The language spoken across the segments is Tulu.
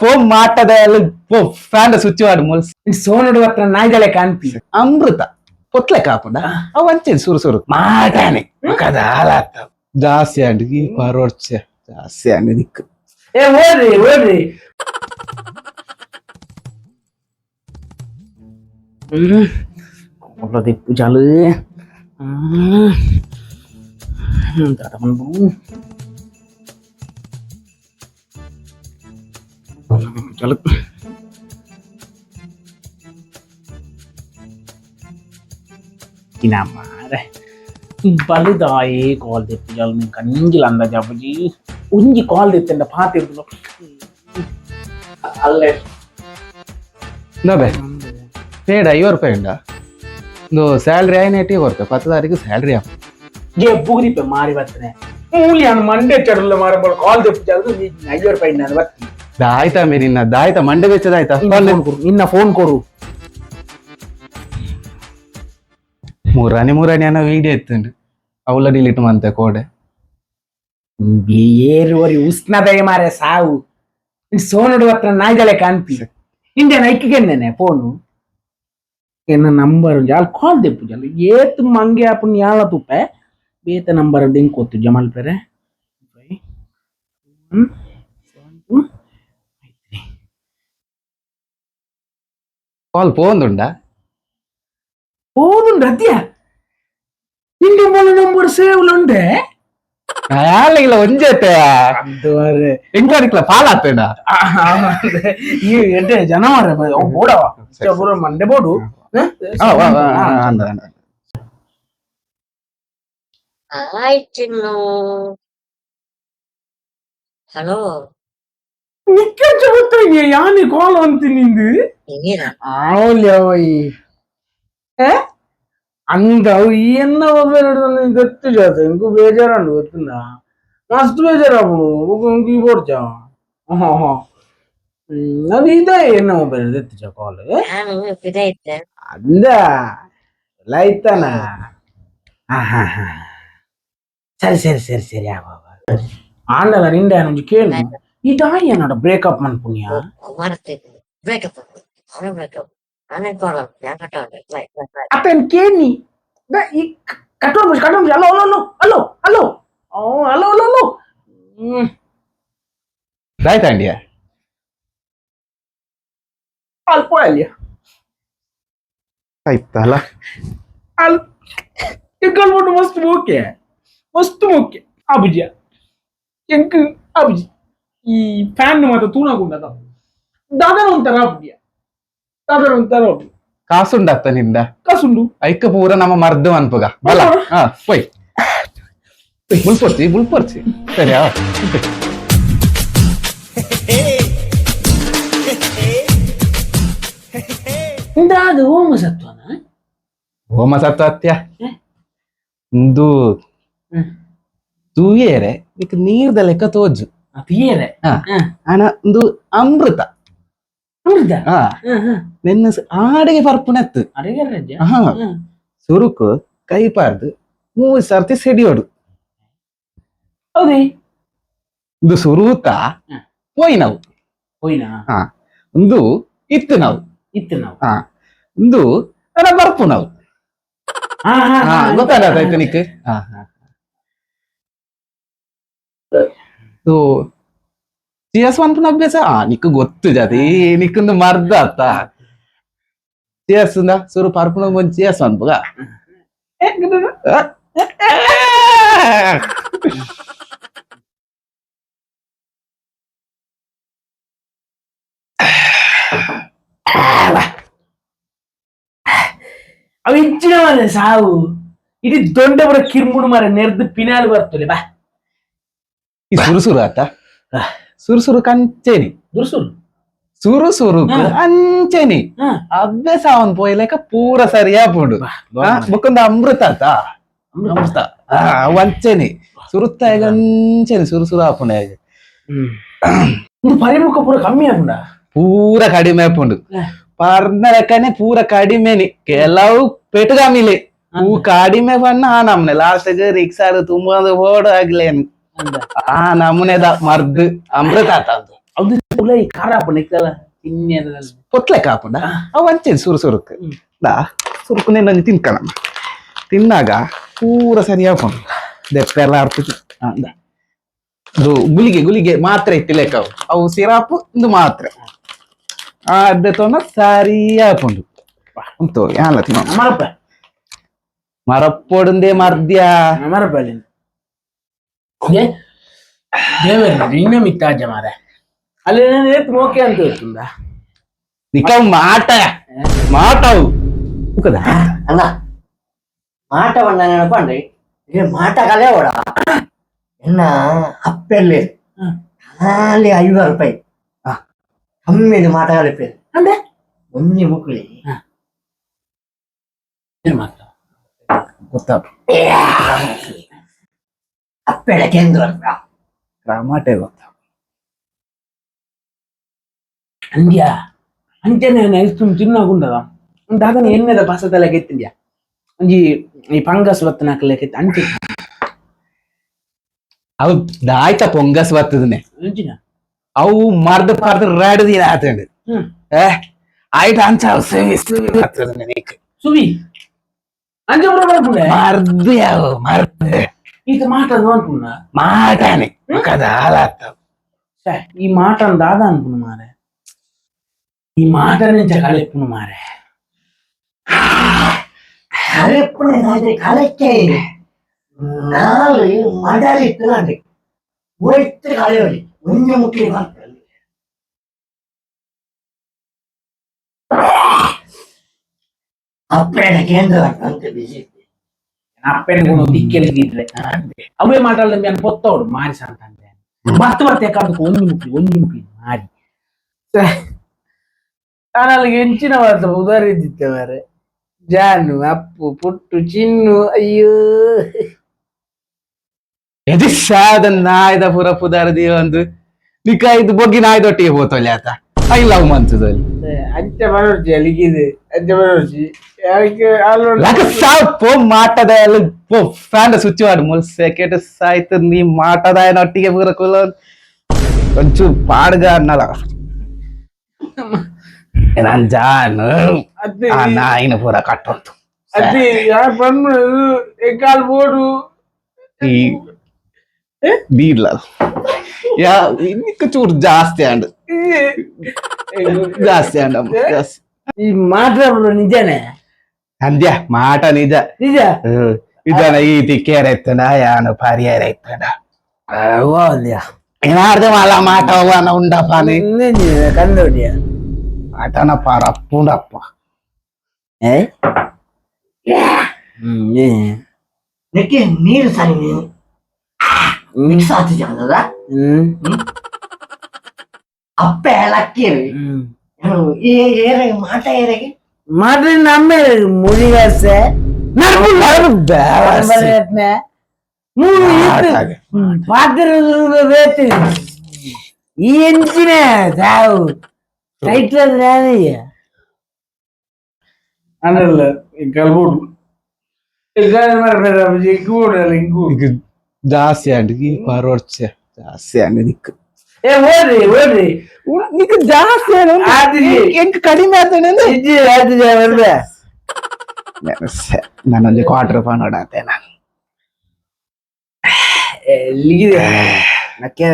ಪೋ ಮಾಟದ ಪೋ ಫ್ಯಾನ್ ಸ್ವಿಚ್ ಮಾಡು ಮುಲ್ಸ್. ಸೋನಡು ಹತ್ರ ನಾಯ್ದಳೆ ಕಾಣ್ಪಿ. ಅಮೃತ ಪೊತ್ಲೆ ಕಾಪುಂಡ ಅವು ಅಂಚೆ ಸುರು ಸುರು ಮಾಟಾನೆ ಕದ ಹಾಲಾತ ಜಾಸ್ತಿ ಅಂಡ್ ಈ ಪರೋಡ್ಚೆ ಜಾಸ್ತಿ ಅಂಡ್ ದಿಕ್ಕು. ಏ ಓಡ್ರಿ ಓಡ್ರಿ. ದಿಪ್ಪು ಜಾಲು ಚಾಲು. ಮಾರೆ ಬಲುದಾಯೇ ಕಾಲ್ ದಿಪ್ಪು ಜಾಲು ನಿಂಕ ನಿಂಜಿಲ ಅಂದಾಜ್ ಅಪ್ಪಜಿ ಒಂಜಿ ಕಾಲ್ ದಿತ್ತಂಡ ಪಾತಿರ್ದು ಅಲ್ಲೇ. ನಬೆ ಪೇಡ 50 ರೂಪಾಯಿ ಉಂಡ ಒಂದು ಸ್ಯಾಲ್ರಿ ಆಯ್ನ ಇಟ್ಟಿ ಕೊರ್ಪೆ 10 ತಾರೀಕು ಸ್ಯಾಲ್ರಿ ಆಪ್. ಜೆ ಬುಗುದಿಪ್ಪೆ ಮಾರಿ ಬರ್ತನೆ ಮೂಲಿಯಾನ ಮಂಡೆ ಚಡಲ್ಲ ಮಾರ ಕಾಲ್ ದಿಪ್ಪು ಜಾಲು 50 ರೂಪಾಯಿ ನಾನು ಬರ್ತೀನಿ. ದಾಯ್ತಾ ಮೇರಿನ ದಾಯ್ತಾ ಮಂಡೆ ಬೆಚ್ಚದಾಯ್ತಾ. ನಿನ್ನ ಫೋನ್ ಕೊರು, ನಿನ್ನ ಫೋನ್ ಕೊರು. ಮುರಾನಿ ಮುರಾನಿ ಅನ್ನೋ ವಿಡಿಯೋ ಇತ್ತುಂಡು ಅವಲ ಡಿಲೀಟ್ ಮಂತೆ ಕೋಡೆ. ಬೇರುವರಿ ಉಷ್ಣದಯ ಮಾರೆ ಸಾವು ಸೋನಡು ಹತ್ರ ನಾಯ್ದಳೆ ಕಾಣ್ಪಿ ಇಂಡಿಯನ್ ಐಕ್ಕಿಗೆನ್ನೇನೆ ಫೋನು ಎನ್ನ ನಂಬರ್ ಜಾಲ್ ಕಾಲ್ ದೆಪ್ಪು ಜಾಲು ಏತ್ ಮಂಗೆ ಆಪುನ್ ಯಾಳ ತುಪ್ಪೆ ಬೇತ ನಂಬರ್ ದಿಂಕೊತ್ತು ಜಮಲ್ ಪೆರೆ 5 1 7 2 3. ಕಾಲ್ ಪೋಂದುಂಡ. ಹೋದುಂಡು ಅದ್ಯ ನಿಂಗೆ ಮೊಲ ನಂಬರ್ ಸೇವ್ ಉಂಡೆ. ಯಾಲಿಲ್ಲ ಒಂಜೆತೆ. ಅದು ಎಂಕಾರಿಕ್ಲ ಪಾಲ್ ಆತೇಡ. ಈ ಎಡ್ಡೆ ಜನ ಮಾರ್ರೆ ಅವು ಬೋಡವ ಪೂರ ಮಂಡೆ ಬೋಡು. ಅಂದ. ಹಾಯ್ ಚಿನ್ನು. ಹಲೋ. ನಿಕ್ಕಂಚ ಗೊತ್ತ ಯಾನಿ ಕಾಲ್ ಅಂತೀನಿ ನಿಂದು. ಏನ? ಆವಲ್ಯವೈ ಅಂದ ಅವು ಎನ್ನ ಮೊಬೈಲ್ ಗೊತ್ತು ಜಾತ ಇಂಕು ಬೇಜಾರಂಡು ಗೊತ್ತುಂದ ಮಸ್ತ್ ಬೇಜಾರಾಪುಂಡು ಬೊಕ ಇಂಕು ಈ ಬೋಡ್ಚ ಹಾ ಹಾ ಅದು ಇದೇ ಎನ್ನ ಮೊಬೈಲ್ ದೆತ್ತುಜ ಕಾಲ್. ನಾನು ಪಿದಾಯ್ತೆ. ಅಂದ ಲೈತನ ಹಾ ಹಾ ಹಾ ಸರಿ ಸರಿ ಸರಿ ಸರಿ ಆವ ಆಂಡಲ ನಿಂಡೆ ಒಂಜಿ ಕೇಳು ಈ ದಾಯಿ ಏನೋಡ ಬ್ರೇಕಪ್ ಮನ್ಪುನಿಯ. ಮರ್ತಿದ್ದೆ ಬ್ರೇಕಪ್ ಅವನು ಬ್ರೇಕಪ್ ನಾನೇ ಕಾಲ್ ಯಾಕೆ ಕಟ್ ಬಾಯ್ ಬಾಯ್ ಬಾಯ್. ಅತನ್ ಕೇನಿ the ಈ ಕಟ್ಟೋಣ ಕಟ್ಟೋಣ hello hello hello hello hello hello hello hmm. ದಾಯ್ತಾ ಅಂಡಿಯ. ಅಲ್ಪ ಅಲ್ಲಿಯ. ಆಯ್ತಲ್ಲ. ಅಲ್ ಎಂಕಲ್ಪಟ್ಟು ಮಸ್ತ್ ಓಕೆ ಮಸ್ತ್ ಓಕೆ ಅಬುಜಿಯ ಎಂಕ್ ಅಬುಜಿ ಈ ಫ್ಯಾನ್ ಮಾತ್ರ ತೂಣಗುಂಡದ ದಾದನ ಒಂಥರ ಅಬುಜಿಯ ದಾದನ ಒಂಥರ ಅಬುಜಿ. ಕಾಸುಂಡತ್ತ ನಿಂದ. ಕಸುಂಡು. ಐಕ ಪೂರ ನಮ್ಮ ಮರ್ದು ಅನ್ಪುಗ ಬಲ ಹಾ ಪೊಯ್ ಬುಲ್ಪೊರ್ಚಿ ಬುಲ್ಪೊರ್ಚಿ ಸರಿಯಾ. ಅದು ಓಮ ಸತ್ವನ. ಓಮ ಸತ್ವ ಇಂದು ತೂಯೇರೆ ನಿಕ್ ನೀರ್ದ ಲೆಕ್ಕ ತೋಜು. ತೀಯರೆ. ಹಾ. ಆನ ಒಂದು ಅಮೃತ. ಅಮೃತ. ಹಾ ನಿನ್ನ ಆಡಿಗೆ ಪರ್ಪುನೆತ್ತು. ಅಡಿಗೆ ರಜೆ. ಹಾ ಸುರುಕು ಕೈ ಪಾರ್ದು 3 ಸರ್ತಿ ಸೆಡಿಯೋಡು. ಹೌದೇ. ಒಂದು ಸುರೂತ ಪೋಯಿ ನಾವು. ಹೋಯ್ನಾ. ಒಂದು ಇತ್ತು ನಾವು. ಇತ್ತು ನಾವು. ಹಾ ಒಂದು ಅದ ಬರ್ಪು ನಾವು. ಹಾ ಗೊತ್ತಲ್ಲ ಆಯ್ತು ನಿಕ್ ಹಾ ಹಾ ಚಿಯಸ್ ಪನ್ಪುನ ಅಭ್ಯಾಸ ಆ ನಿಕ್ ಗೊತ್ತು ಜಾತಿ ನಿಕ್ಕೊಂದು ಮರ್ದ ಅತ್ತ ಚಿಯಸ್ ಸುರು ಪರ್ಪುನ ಒಂಜಿ ಚಿಯಸ್ ಪನ್ಪುಗ. ಅವು ಇಂಚಿನ ಮಾರೆ ಸಾವು ಇಡೀ ದೊಂಡೆ ಬರ ಕಿರ್ಮುಡು ಮಾರೆ ನೆರ್ದು ಪಿನಾಲ್ ಬರ್ತದೆ ಬಾ. ಈ ಸುರು ಸುರು ಆತ ಸುರು ಸುರು ಕಂಚೇನಿ. ದುರ್ಸುರು. ಸುರು ಸುರು ಅಂಚೆನಿ. ಅಭ್ಯಾಸ ಅವನ್ ಪೋಯ್ಲೆಕ ಪೂರ ಸರಿಯಾಪುಂಡು ಬೊಕ್ಕೊಂದು ಅಮೃತ ಆತ ಅಮೃತ ಅವು ಅಂಚೆನಿ ಸುರುತ್ತಾಗ ಅಂಚೆನಿ ಸುರು ಸುರು ಆಪುಂಡು ಹೇಗೆ. ಇದು ಪರಿಮುಖ ಪೂರ ಕಮ್ಮಿ ಆಪುಂಡ. ಪೂರ ಕಡಿಮೆ ಆಪುಂಡು ಪರ್ನ ಲೆಕ್ಕನೆ ಪೂರ ಕಡಿಮೆನಿ ಕೆಲವು ಪೆಟುಗಾಮಿಲೆ ಹೂ ಕಡಿಮೆ ಬಣ್ಣ ಆ ನಮ್ನೆ ಲಾಸ್ಟ್ ರಿಕ್ಷಾ ತುಂಬ ಓಡ್ ಆಗ್ಲೇನು. ಆ ನಮೂನೆದ ಮರ್ದ್ ಅಮೃತ ಆತ ಅದು. ಅದು ಉಲೈ ಖಾರ ಆಪುಂಡು ತಿನ್ನೆದ. ಪೊತ್ಲೆ ಕಾಪುಂಡ ಅವು ಅಂಚೆ ಸುರು ಸುರುಕ್ ದಾ ಸುರುಕು ನಿನ್ನೊಂಜಿ ತಿನ್ಕಣ ತಿನ್ನಾಗ ಪೂರ ಸರಿ ಆಪುಂಡು ದೆಪ್ಪೆಲ್ಲ ಅರ್ಥ. ಇದು ಗುಳಿಗೆ ಗುಳಿಗೆ ಮಾತ್ರೆ ಇತ್ತಿಲೆಕ್ಕ ಅವು ಅವು ಸಿರಾಪ್ ಇಂದು ಮಾತ್ರೆ ಆ ಅಡ್ಡೆ ತೊಂಡ ಸರಿ ಆಪುಂಡು ಉಂಟು ಯಾನ್ಲ ತಿನ್ನ. ಮರಪ್ಪ. ಮರಪ್ಪೊಡುಂದೇ ಮರ್ದ್ಯ. ಮರಪ್ಪ ದೇವರ ನಿನ್ನ ಮಿತ್ತಾಜ ಮಾರ ಅಲ್ಲಿ ಏತ್ ಮೋಕೆ ಅಂತ ಗೊತ್ತುಂಡ. ನಿಕವು ಮಾಟ ಮಾಟವು. ಅಣ್ಣ మాట ನೆನಪಂడి మాట ಕಲೆ ಓಡ ಎನ್ನ ಅಪ್ಪೆಲ್ಲಿ ಖಾಲಿ 50 ರೂಪಾಯಿ ಕಮ್ಮಿ మాట ಕಲಿಪೆ. ಅಂದ್ರೆ? ಒಂಜಿ ಮುಕ್ಳಿ. ಮಾತ್ರ. ಗೊತ್ತಾಪ. ಅಪ್ಪೆಡ ಕೇಂದ್ರ. ಟಮಾಟೆ ಗೊತ್ತ. ಅಂದ್ಯ ಅಂಚನೆ ಐಸ್ ತಿನ್ನಗುಂಡದ ದಾದನ ಎಣ್ಣೆದ ಬಸದಲ್ಲ ಗೆತ್ತಿಂದ್ಯಾ ಒಂಜಿ ಈ ಫಂಗಸ್ ಬತ್ತನಾಕಲೆ ಅಂಚೆ. ಅವು ದಾಯ್ತ ಪೊಂಗಸ್ ಬರ್ತದನೆ. ಅಂಚಿನ. ಅವು ಮರ್ದ ಪರ್ದು ರಡ್ ದಿನ ಆತಂಡು. ಏ ಆಯ್ತು ಅಂಚ ಅವು ಸುವಿ ಸುವಿ ಬರ್ತದನೆ ನೀಕ್. ಸುವಿ ಅಂಚೆ ಪೂರ ಬರ್ಪುಂಡೆ. ಮರ್ದು ಯಾವ ಮರ್ದು. ಈತ ಮಾಟ ಅನ್ಪುಂಡ. ಮಾಟಾನೆ ಕದ ಹಾಲಾತ. ಈ ಮಾಟನ್ ದಾದ ಅನ್ಪುಂಡು ಮಾರೆ, ಈ ಮಾಟನೆಂಚ ಕಲೆಪ್ಪುಂಡು ಮಾರೆ. ಕಲೆಪ್ಪುನ ಕಲೆಕ್ಕೆ ನಾಲ್ ಮಡಲಿ ಇತ್ತು ಒಯ್ತು ಕಲೆಯೊಲಿ ಒಂಜಿ ಮುಕ್ಳಿ ಬರ್ತದೆ. ಅಪ್ಪೆಡ ಕೇಂದ್ರ ಅಂತ ಬಿಸಿ. ಅಪ್ಪೆನ ಗುಣ ದಿಕ್ಕೆಲ್ಗಿದ್ರೆ ಅವೇ ಮಾತಾಡ್ದ ನಾನು ಪೊತ್ತವಡು ಮಾರಿ ಸಂತಂದೆ ಬತ್ತು ಬತ್ತೆ ಕಾದಕ್ಕೆ ಒಂಜಿ ಮುಕ್ಲಿ ಒಂಜಿ ಮುಕ್ಲಿ ಮಾರಿ ಅಲ್ಲಿಗೆ ಹೆಂಚಿನ ವಾರ್ತ ಉದಾರಿದ್ದಿತ್ತೆ ಮಾರೆ ಜಾನು ಅಪ್ಪು ಪುಟ್ಟು ಚಿನ್ನು ಅಯ್ಯೋ. ಎದಿಶಾದ ನಾಯ್ದ ಪೂರ ಪುದಾರ ಒಂದು ನಿಕ ಇದು ಬೊಗ್ಗಿ ನಾಯ್ದೊಟ್ಟಿಗೆ ಪೋತೊಲ್ಲಿ ಆತ I love ಮಂತದಲ್ಲಿ. ಅಂಚೆ ಬರೋರ್ಚಿ ಅಲ್ಲಿಗಿದೆ ಅಂಚೆ ಬರೋರ್ಚಿ ಯಾಕೆ. ಲಕ ಸಾವ್ ಪೋ ಮಾಟದ ಎಲ್ಲ ಪೋ ಫ್ಯಾನ್ ಸ್ವಿಚ್ ಮಾಡು ಮುಲ್ ಸೆಕೆಂಡ್ ಸಾಯ್ತು ನೀ ಮಾಟದ ಒಟ್ಟಿಗೆ ಪೂರ ಕುಲ ಒಂಚೂರು ಪಾಡ್ಗ ಅನ್ನಲ್ಲ ನಾನ್ ಜಾನು ಆ ನಾಯಿನ ಪೂರ ಕಟ್ಟೊಂತು. ಅದೇ ಯಾರು ಪನ್ಮು ಎಕ್ಕಾಲ್ ಬೋಡು. ಈ ಬೀಡ್ಲ ಯಾ ಇನ್ನಿಕ್ಕ ಚೂರು ಜಾಸ್ತಿ ಆಂಡ್ ಜಾಸ್ತಿ ಆಂಡ್ ಅಮ್ಮ ಜಾಸ್ತಿ. ಈ ಮಾತಾಡೋದು ನಿಜನೇ? ಅಂದ್ಯ ಮಾಟ ನಿಜ. ನಿಜ. ಇದನ್ನ ಈ ತಿಕ್ಕೇರ ಇತ್ತಂಡ ಯಾನು ಪರಿಹಾರ ಇತ್ತಂಡ. ಏನಾರ್ದ ಮಾಲ ಮಾಟ ಹೋಗನ ಉಂಡಪ್ಪ ನೀ. ಕಂದೋಡಿಯ. ಆಟನ ಪರಪ್ಪುಂಡಪ್ಪ. ನೆಕ್ಕೆ ನೀರು ಸರಿ ಮಿಕ್ಸ್ ಆತಿಜಾನದ ಅಪ್ಪೆ ಲಕ್ಕಿರಿ ಈ ಏರೆಗೆ ಮಾಟ ಏರೆಗೆ. ಮಾತ್ರ ನಮ್ಮ ಮುರಿಗಾಸೆ. ಪಾತ್ರ ಈ ಎಂಚಿನ ಸಾವು ಟೈಟ್ ಅನಲ್ಲ ಕಲ್ಬೋಡು ಜಾಸ್ತಿ ಆಂಡ್ ಈ ಪರೋಡ್ಚೆ ಜಾಸ್ತಿ ಆಂಡ್ ನಿಕ್. ಏ ಓಡ್ರಿ ಓಡ್ರಿ. ನಿಕ್ ಜಾಸ್ತಿ ಆಂಡ್. ಆತಿಜಿ. ಎಂಕ್ ಕಡಿಮೆ ಆತಂಡ. ಇಜ್ಜಿ ಆತಿಜಿ ಬರ್ಬೆ. ನಾನೊಂದು ಕ್ವಾರ್ಟರ್ ಪನ್ನೋಡಂತೆ ನಾನು. ಎಲ್ಲಿಗಿದೆ ನಕ್ಕೆ.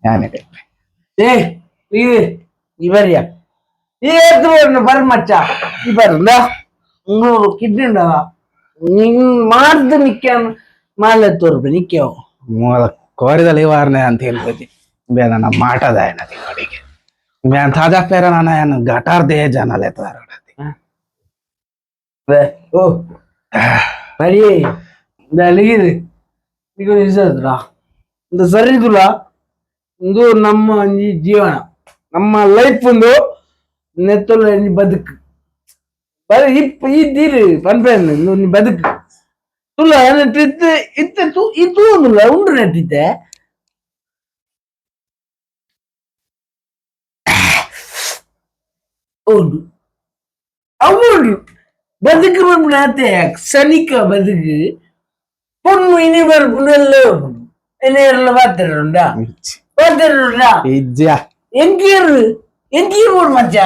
ಯಾನಿದೆ. ಏ ಇದು ಈ ಬರ್ರಿಯ ಈ ಎತ್ತು ಬರ್ನು ಬರ್ ಮಚ್ಚ ಈ ಬರ್ಲ 300 ಕಿಡ್ನಿ ಉಂಡವ ನಿನ್ ಮಾಡ್ದು ನಿಕ್ಕ ಮಾಲೆ ತೋರ್ಬೆ ನಿಕ್ಕವು. ಮೂಲ ಕೋರಿದಲ್ಲಿ ವಾರನೆ ಅಂತ ಹೇಳ್ಬೋದು ಬೇಡ ನಮ್ಮ ಮಾಟದ ಏನది ಅಡಿಗೆ ಬ್ಯಾನ್ ತಾಜಾ ಪೇರ ನಾನು ಏನು ಗಟಾರ್ they ಜನ ಲೇತಾರ. ಓ ಬರಿ ಅಲ್ಲಿಗಿದೆ ಈಗ ನಿಜದ್ರ ಇಂದ ಸರಿದುಲ ಇಂದು ನಮ್ಮ ಒಂಜಿ ಜೀವನ ನಮ್ಮ ಲೈಫ್ ಒಂದು ನೆತ್ತೊಲ್ಲ ಒಂಜಿ ಬದುಕು ಬರಿ ಇಪ್ಪ ಇದ್ದೀರಿ ಪನ್ಪೇನ್ ಇಂದು ಬದುಕು ತುಲ್ಲ ಇತ್ತು ಇತ್ತೆ ತೂ ಈ ತೂಂದುಲ್ಲ ಉಂಡು ನೆಟ್ಟಿತ್ತೆ. ಉಂಡು ಅವು ಉಂಡು ಬದುಕು ಪನ್ಪುನ ಆತೆ ಕ್ಷಣಿಕ ಬದುಕು. ಪೊಣ್ಣು ಇನಿ ಬರ್ಪುಂಡು ಎಲ್ಲ ಬರ್ಪುಂಡು ಎನ್ನೇರ್ಲ ಪಾತೆರುಂಡ ಪಾತೆರುಂಡ ಇಜ್ಜ. ಎಂಕೀರು ಎಂಕೀರು ಬೋಡು ಮಚ್ಚ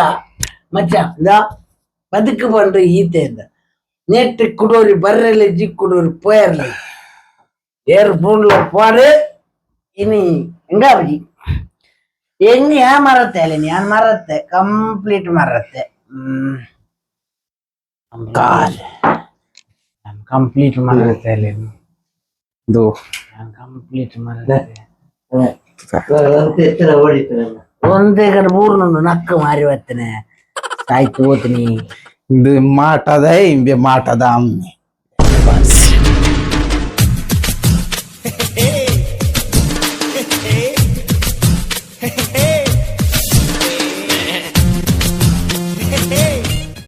ಮಚ್ಚ ಇಂದಾ ಬದುಕು ಪಂಡ್ರೆ ಈತೆ ಇಂದ ನೆಟ್ ಕುಡೋರಿ ಬರ್ರೆಲೆ ಜಿ ಕುಡೋರಿ ಪೋಯರ್ಲೆ ಏರ್ ಫೋನ್ಲ ಪಾಡು ಇನಿ ಎಂಗಾಬಿ ಹೆಂಗ್ ಯಾ ಮರತ್ತೆ ಅಲ್ಲ ഞാൻ ಮರತ್ತೆ ಕಂಪ್ಲೀಟ್ ಮರತ್ತೆ. ಹ್ಮ್ ಕಾಲ್ ಕಂಪ್ಲೀಟ್ ಮರತ್ತೆ ಅಲ್ಲ. ಇದು ಕಂಪ್ಲೀಟ್ ಮರತ್ತೆ. ಒಂದೇ ಕಡೆ ಮೂರ್ನುಂಡು ನಕ್ಕ ಮಾರಿ ಬತ್ತನೆ ಆಯ್ತು ಹೋತೀನಿ. ಇದು ಮಾಟದ ಇಂಬೆ ಮಾಟದ ಅಮ್ಮೆ.